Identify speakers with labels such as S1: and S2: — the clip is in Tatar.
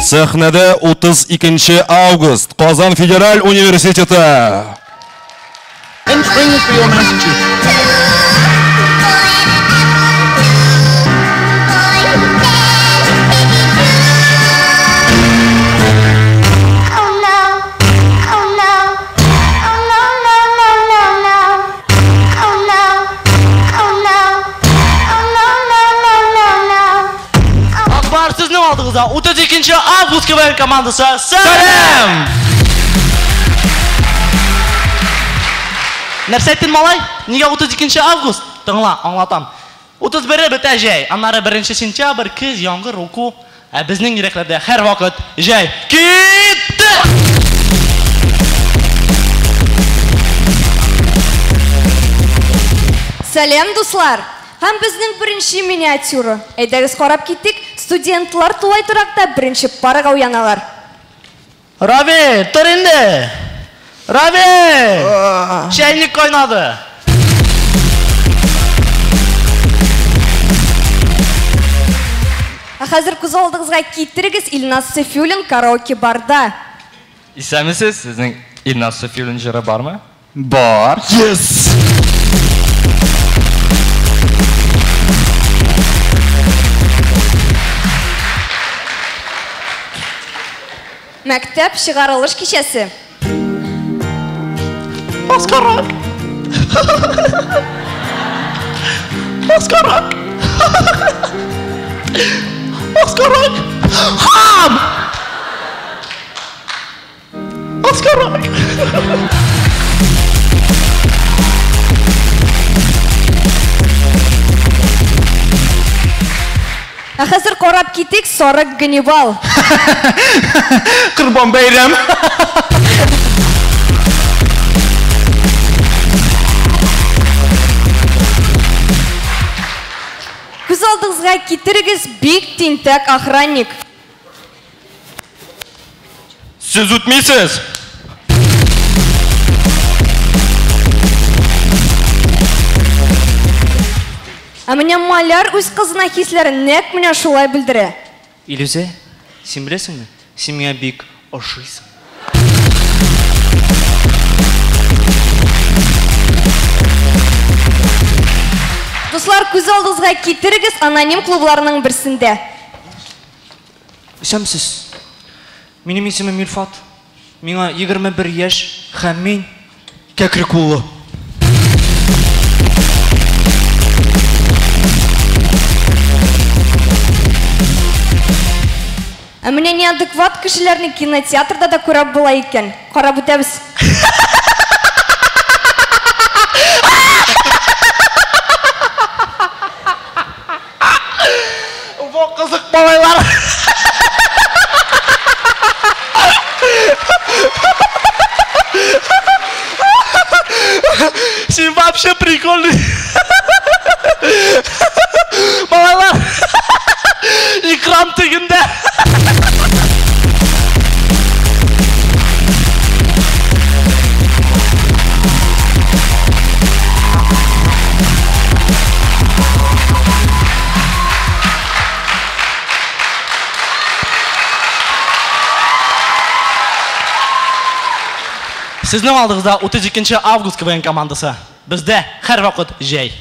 S1: Сәхнәдә 32 август, Казан федераль университеты.
S2: In Springfield, Massachusetts.
S3: Oh no, oh no, oh no, no, no, no, no. Oh no, oh no, oh no, no, no, no, no.
S4: Akbar сезнең алдыгызда 32 август КВН командасы. Сәлам! Нәрсә әйттең, малай? Нигә 32 август? Тыңла, аңлатам. 31-е бетә җәй, аннары 1 сентябрь, көз, яңгыр, уку. Ә безнең йөрәкләрдә һәрвакыт җәй. Китте!
S5: Сәлам, дуслар! Һәм безнең беренче миниатюра. Әйдәгез карап киттек, студентлар тулай торакта беренче парага уяналар.
S4: Равил, тор инде! Равил! Чәйнек кайнады.
S5: Ә хәзер күз алдыгызга китерегез Илназ Сафиуллин караоке барда.
S6: Исәнмесез, сезнең Илназ Сафиуллин җыры бармы?
S1: Бар. Yes!
S5: Мәктәп чыгарылыш кичәсе.
S4: Маскарад! Маскарад! Маскарад! Хам! Маскарад!
S5: Ә хәзер карап китик Сарык Ганнибал.
S6: Корбан бәйрәм.
S5: Күз алдыгызга китерегез бик тинтәк охранник.
S6: Сез үтмисез.
S5: Ә менә маляр үз кызына хисләрен нәкъ менә шулай белдерә.
S4: Илүзә, син беләсеңме? Син миңа бик ошыйсың.
S5: Дуслар, күз алдыгызга китерегез аноним клубларның берсендә.
S4: Исәнмесез. Минем исемем Илфат. Миңа 21 яшь һәм мин
S6: кәкре куллы.
S5: Ә менә неадекват кешеләрне кинотеатрда да күреп була икән. Карап үтәбез.
S4: Во кызык малайлар. Син вообще прикольный. Малайлар. Экран тегендә. Сезнең алдыгызда 32 август КВН командасы. Бездә һәрвакыт җәй.